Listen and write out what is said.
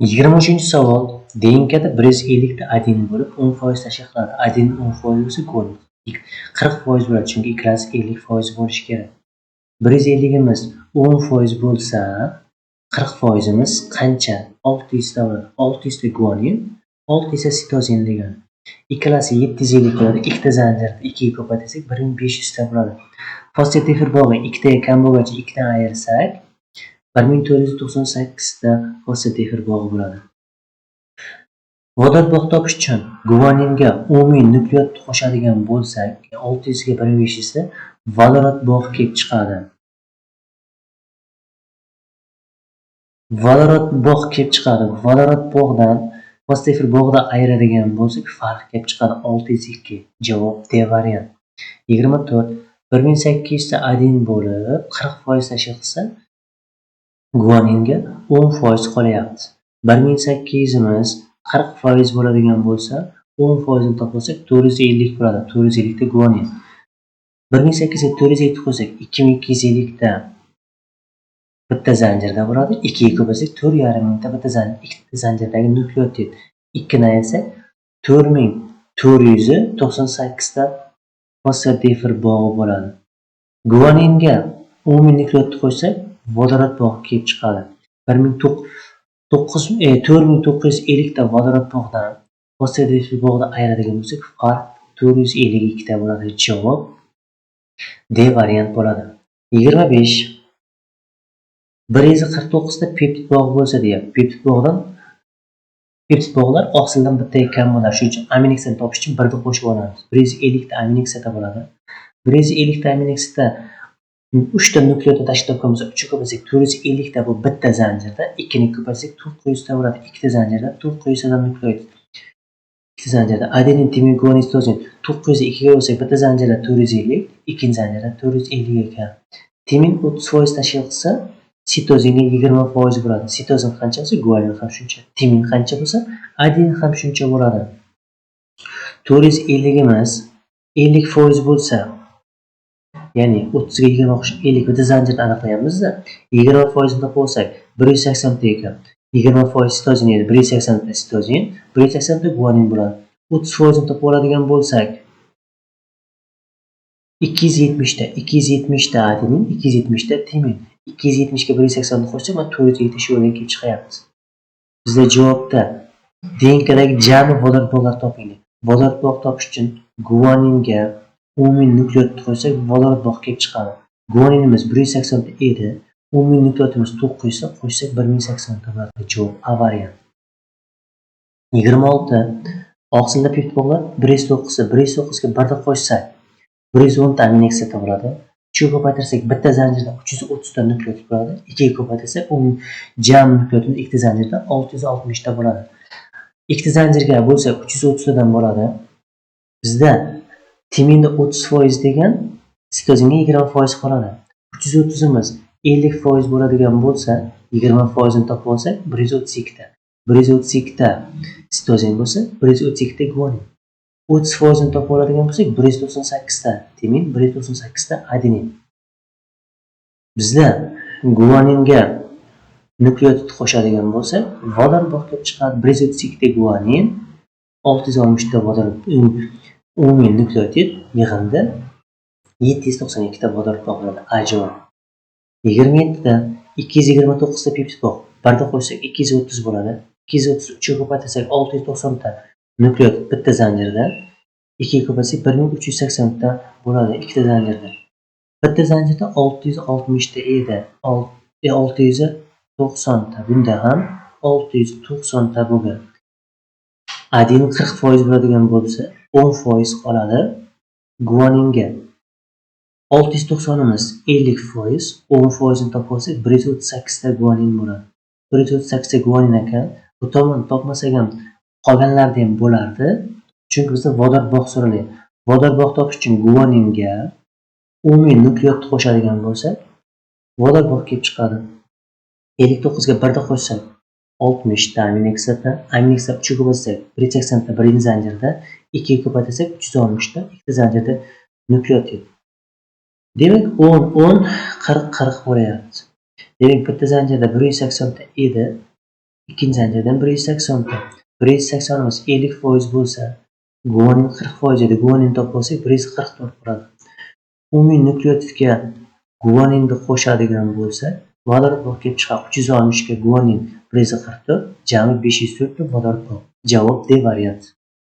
23-savol. DNKda 150 ta adenin bo'lib, 10% tashkil qiladi. Adenin 10% bo'lsa, guanin 40% bo'ladi, chunki ikkalasi 50% bo'lishi kerak. 150imiz 10% bo'lsa, 40%imiz qancha? 600 ta bo'ladi. 600 ta guanin, 600 ta sitozin degani. Ikkalasi 750 bo'ladi. Ikkita zanjirni 2 ga ko'paytirsak 1500 ta bo'ladi. Fosfat efir bog'i ikkitaga kam bo'lgancha ikkidan ayirsak 1498 ta fosfat efir bog'i bo'ladi. Vodorod bog' topish uchun guaninga umumiy nukleotid qo'shadigan bo'lsak, 600 ga 1500 ta vodorod bog' kelib chiqadi. Vodorod bog' kelib chiqadi. Vodorod bog'dan fosfat efir bog'idan ayiradigan bo'lsak, farq kelib chiqadi 602. Javob D variant. 24 1800 ta adenin bo'lib, 40% tashkil qilsa, guaninga 10% qolyapti. 1800imiz 40% bo'ladigan bo'lsa, 10%ni topsak 450 bo'ladi. 450 ta guanin. 1800 ga 450 qo'ysak 2250 ta bitta zanjirda bo'ladi. 2 ga ko'paysak 4,5 mingta bitta zanjir, ikkita zanjirdagi nukleotid. 2 ni ayirsak 4498 ta fosfat efir bog'i bo'ladi. Guaninga umumiy nukleotid qo'ysak, vodorod bog'i kelib chiqadi. 4950 ta vodorod bog'idan fosfat efir bog'idan ayiradigan bo'lsak, farq 452 ta bo'ladi. Javob D variant bo'ladi. 25 149 ta peptid bog'i bo'lsa deyapti. Peptid bog'idan peptid bog'lar oqsildan bittaga kam bo'ladi. Shuning uchun aminokislotani topish uchun birni qo'shib olamiz. 150 ta aminokislota bo'ladi. 150 ta aminokislota 3 ta nukleotid tashkil topgan bo'lsa, 3 ga ko'paysak 450 ta bu bitta zanjirda, 2 ni ko'paysak 400 ta bo'ladi. Ikkita zanjirda 400 tadan nukleotid. Ikkita zanjirda adenin, timin, guanin, sitozin 902 ga bo'lsak, bitta zanjirda 450, ikkinchi zanjirda 450 ekan. Timin 30% tashkil qilsa, sitozinga 20% bo'ladi. Sitozin qancha bo'lsa, guanin ham shuncha. Timin qancha bo'lsa, adenin ham shuncha bo'ladi. 450imiz 50% bo'lsa, ya'ni 30 ga 20 qo'shib 50 bitta zanjirni aniqlayapmiz-da. 20% topib olsak 180 ta ekan. 20% sitozin edi, 180 ta sitozin, 180 ta guanin bo'ladi. 30% topib oladigan bo'lsak 270 ta, 270 ta adenin, 270 ta timin. 270 ga 180 ni qo'shsak, mana 470 shu yo'ldan kelib chiqyapmiz. Bizda javobda DNKdagi jami vodorod bog'lar toping. Vodorod bog' topish uchun guaninga umumiy nukleotid qo'ysak, vodorod bog' kelib chiqadi. Guaninimiz 180 ta edi. Umumiy nukleotidimiz 900 ta qo'shsak 1080 ta bo'ladi. Javob A variant. 26 oqsilda peptid bog'lar 109 ta, 109 ga 1 ni qo'shsak 110 ta aminokislota bo'ladi. 3 ga ko'paytirsak bitta zanjirda 330 ta nukleotid bo'ladi. 2 ga ko'paytirsak umumiy jami nukleotid ikkita zanjirda 660 ta bo'ladi. Ikkita zanjirga bo'lsa 330 tadan bo'ladi. Bizda timinda 30% degan, sitozinga 20% qoladi. 330imiz 50% bo'ladigan bo'lsa, 20%ni topib olsak 132 ta. 132 ta sitozin bo'lsa, 132 ta guanin. 30%ni topib oladigan bo'lsak 198 ta timin, 198 ta adenin. Bizda guaninga nukleotid qo'shadigan bo'lsak, vodorod bog' kelib chiqadi. 132 ta guanin, 660 ta vodorod umumiy nukleotid yig'indi 792 ta vodorod bog' bo'ladi. A javob. 27 ta 229 ta peptid bog'. Birni qo'shsak 230 bo'ladi. 233 ga ko'paytirsak 690 ta nukleotid bitta zanjirda. 2 ga ko'paytirsak 1380 ta bo'ladi ikkita zanjirda. Bitta zanjirda 660 ta edi. 690 ta. Bunda ham 690 ta bo'lgan. Adenin 40% bo'ladigan bo'lsa, 10% qoladi guaninga. 690imiz 50%, 10%ni topib olsak 138 ta guanin bo'ladi. 138 ta guanin ekan. Bu tomonni topmasak ham qolganlarida ham bo'lardi. Chunki bizda vodorod bog' so'ralyapti. Vodorod bog' topish uchun guaninga umumiy nukleotid qo'shadigan bo'lsak, vodorod bog' kelib chiqadi. 59 ga 1 ni qo'shsak 60 ta aminokislota, aminokislota 3 ga ko'paytirsak 180 ta birinchi zanjirda, 2 ga ko'paytirsak 360 ta ikkita zanjirda nukleotid. Demak 10 10 40 40 bo'lyapti. Demak bitta zanjirda 180 ta edi. Ikkinchi zanjirdan 180 ta. 180imiz 50% bo'lsa, guanin 40% edi. Guanin topib olsak 144 bo'ladi. Umumiy nukleotidga guaninni qo'shadigan bo'lsak, vodorod bog' kelib chiqadi. 360 ga guanin 144, jami 504 ta vodorod bog'. Javob D varianti.